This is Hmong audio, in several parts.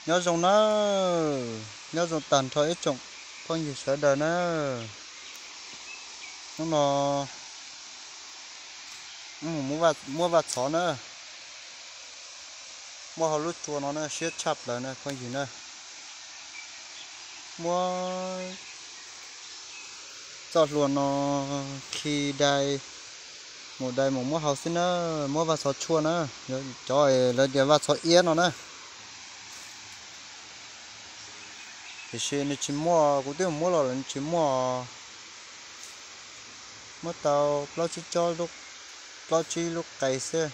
Nyob zoo na, nyob zoo tag nrho ib tsoom phooj ywg sawv daws na. Hnub no muab vaj txhov na, muab hauv lub tsua no na siab tshaj plaws na phooj ywg na. Muab txoj hlua no khi dai, mus dai mus muab hau xwb na, muab vaj txhov tshuaj na, cov lawv tias vaj txhov iab no na. Tiam sis nws tsis muaj, kuv twb mus muab los lawm nws tsis muaj, muab tau plaub tsib tsob, plaub tsib lub qe xwb.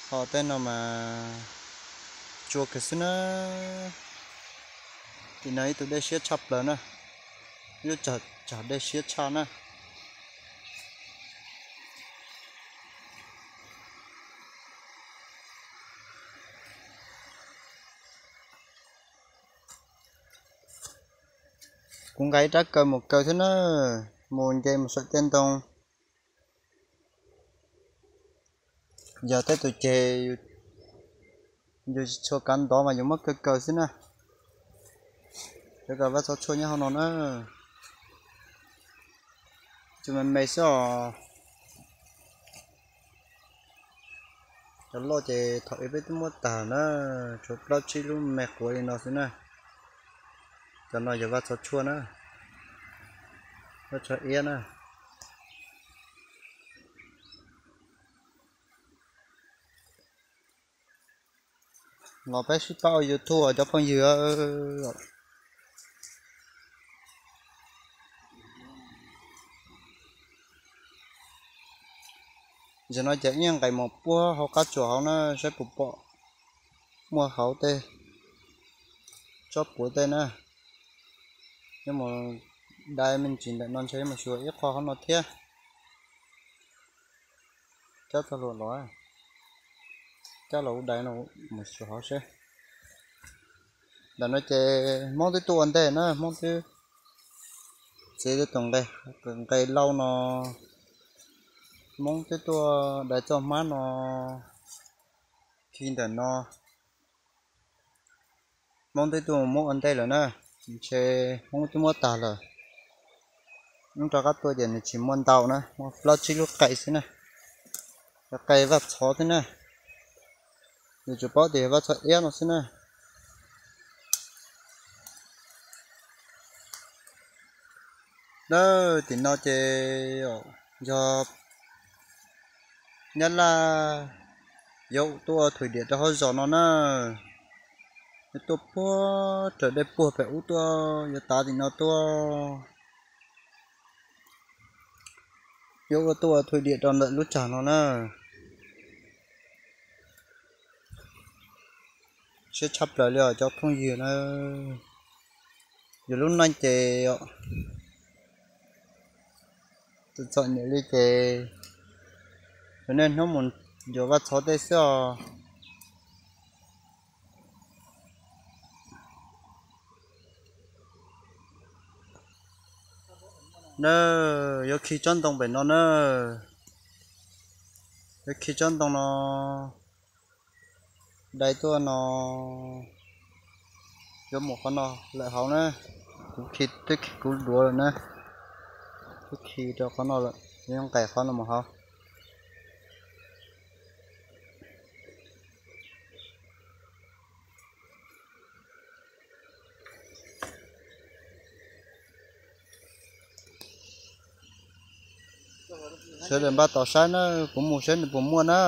Ho tej no mas tsua kiag xwb na. Tim no ib tug dej siab tshaj plaws na, ib lub tsag dej siab tshaj na. Kuv nqa ib rab kaw mus kaw thiab na, mus nce mus saum tej ntoo. Yog tej tus ceg yus tsis tshua kav ntov mas yus muab kaw kaw xwb na. Cov kaw vaj txhov tshuaj nyob hauv no na, tsuas me me xwb os. Cov loj ces thaum ub peb twb muab tag na, tshuav plaub tsib lub me quav li no xwb na. Cov no yog vaj txhov tshuaj na, vaj txhov iab na. Los peb sib pab ua YouTube cov phooj ywg. Zaum no ces ib nqes mus puag hauv qab tsuas hauv na saib puas pom muaj hauv tej tsob puav tej na. Yuav mus dai me ntsis ntawm no ntshe yuav mus xyuas ib qho hauv no thiab. Cab txoj hlua los, cab los ua dai no mus xyuas hauv seb. Ntawm no ces Hmoob twb tuaj ua ntej na, Hmoob twb txiav tus nqe lauj no, Hmoob twb tuaj dai txoj hmab no khi ntawm no. Hmoob twb tuaj muab ua ntej lawm na, ntshe Hmoob twb muab tag lawm. Hnub rov qab tuaj ces nws tsis muaj ntau na, muaj plaub tsib lub qe xwb na. Cov qe vaj txhov xwb na, yus tsuas paub tias yog vaj txhov iab no xwb na. Lawm tim no ces yog Nyab Laj yuav tuaj thum diam rau hauv zos no na. Yuav tuaj puag raws dej puag pem ub tuaj, yuav tav tim no tuaj. Yuav ua tuaj thum diam rau ntawm lub tsag no na. Siab tshaj plaws li os cov phooj ywg na. Yus lub neej ces txom nyem li ces yus niaj hnub mus yuav vaj txhov tej xwb os. Na, yuav khi tsob ntoo pem no na, yuav khi tsob ntoo no dai tuaj no, yuav mus qhov no lawm hauv na. Kuv khi, twb khi kuv duav lawm na, twb khi rau qhov no lawm, yuav nqes qhov no mus hauv. Sawv daws npaj tos saib na, kuv mus saib nws puas muaj na.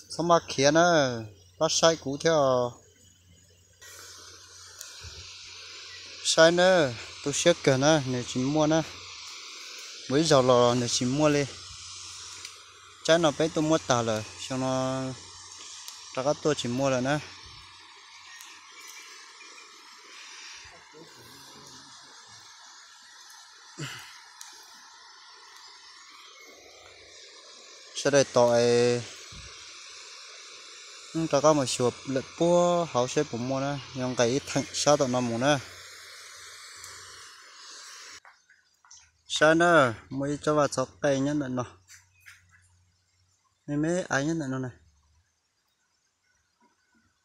Txhob maj khiav na, pab saib kuv thiab os. Saib na, tu siab kawg na, nws tsis muaj na. Mus ib zaug los nws tsis muaj li. Tsaib no peb tuaj muab tag lawm, xyoo no rov qab tuaj tsis muaj lawm na. Sawv daws tos es rov qab mus xyuas lawm puag hauv seb puas muaj na, yuav nqes ib theem sab tom no mus na. Saib na, muaj ib tsob vaj txhov qe nyob ntawm no, me me aiv nyob ntawm no na.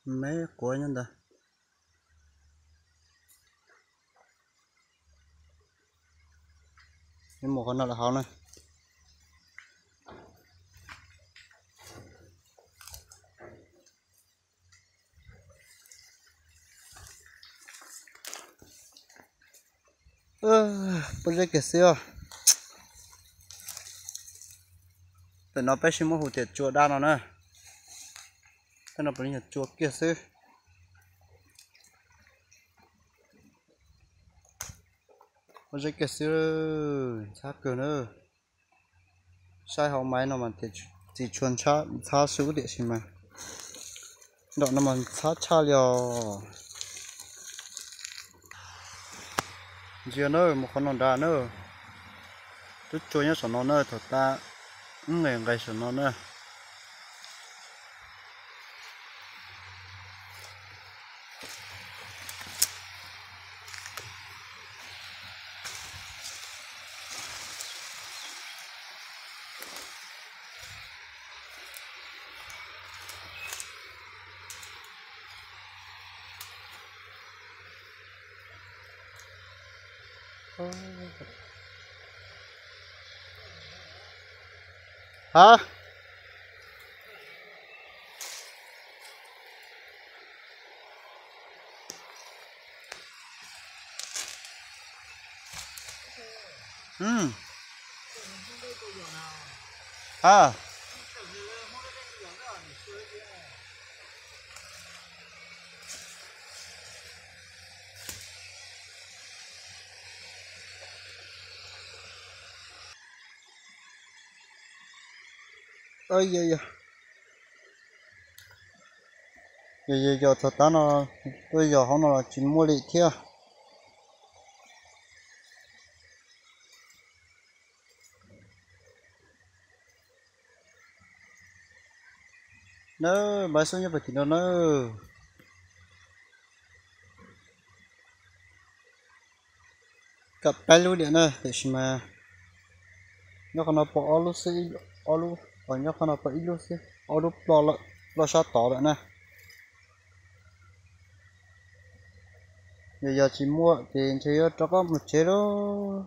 Me quav nyob ntawd. Mus qhov no lawm hauv na. Pob zeb kiag xwb os. Tam no peb sib muab hu tias tsua dab no na. Tej no puav leej yog tsua kiag xwb. Pob zeb kiag xwb, ntxhab kawg na. Saib hauv maiv no mas txiv tshuav ntxhab sub tiam sis mas nram no mas ntxhab tshaj li os. Ntsia na, mus qhov no nrad na. Twb tsua nyob saum no na, thaum tas wb nqes nqes saum no na. Hab. Yog yog yog thaum tab no tuaj yog hauv no los tsis muaj li thiab. Nawb, npaj xub nyob pem tim no nawb. Kam peb lub diam na, tiam sis mas nyob qhov no pom ob lub xwb, ob lub, nyob qhov no pom ib lub xwb, ob lub ploj lawm, ploj sab tod lawm na. Yog yog tsis muaj ces ntshe yuav rov qab mus tsev lauj.